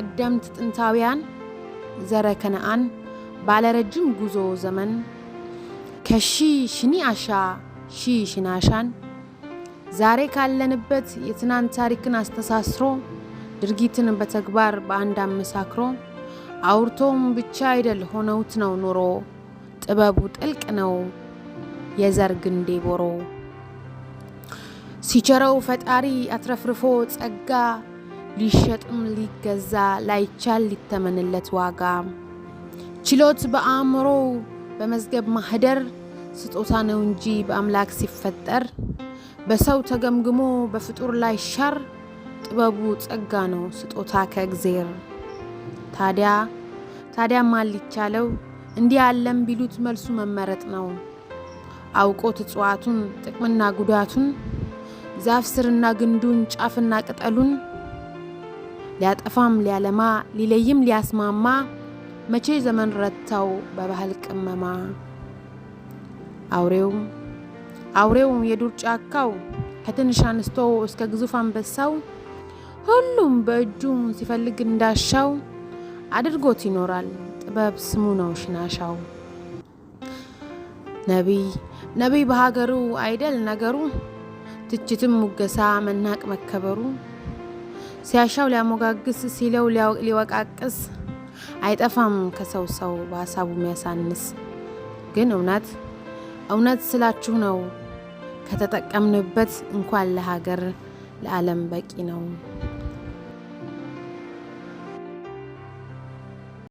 ቀደምት ጥንታውያን ዘረ ከነአን ባለረጅም ጉዞ ዘመን ከሺ ሽኒ አሻ ሺ ሽናሻን ዛሬ ካለንበት የትናንት ታሪክን አስተሳስሮ ድርጊትን በተግባር በአንድ አመሳክሮ አውርቶም ብቻ አይደል ሆነውት ነው ኑሮ፣ ጥበቡ ጥልቅ ነው የዘር ግንዴ ቦሮ። ሲቸረው ፈጣሪ አትረፍርፎ ጸጋ፣ ሊሸጥም ሊገዛ ላይቻል ሊተመንለት ዋጋ፣ ችሎት በአእምሮው በመዝገብ ማህደር ስጦታ ነው እንጂ በአምላክ ሲፈጠር፣ በሰው ተገምግሞ በፍጡር ላይ ሻር፣ ጥበቡ ጸጋ ነው ስጦታ ከእግዜር። ታዲያ ታዲያ ማን ሊቻለው እንዲህ ያለም ቢሉት መልሱ መመረጥ ነው። አውቆት እጽዋቱን ጥቅምና ጉዳቱን፣ ዛፍ ስርና ግንዱን ጫፍና ቅጠሉን፣ ሊያጠፋም ሊያለማ ሊለይም ሊያስማማ መቼ ዘመን ረታው በባህል ቅመማ። አውሬው አውሬው የዱር ጫካው ከትንሽ አንስቶ እስከ ግዙፍ አንበሳው ሁሉም በእጁ ሲፈልግ እንዳሻው አድርጎት ይኖራል። ጥበብ ስሙ ነው ሽናሻው። ነቢይ ነቢይ በሀገሩ አይደል ነገሩ፣ ትችትም ሙገሳ መናቅ መከበሩ፣ ሲያሻው ሊያሞጋግስ ሲለው ሊወቃቅስ አይጠፋም ከሰው ሰው በሀሳቡ የሚያሳንስ። ግን እውነት እውነት ስላችሁ ነው ከተጠቀምንበት እንኳን ለሀገር ለዓለም በቂ ነው።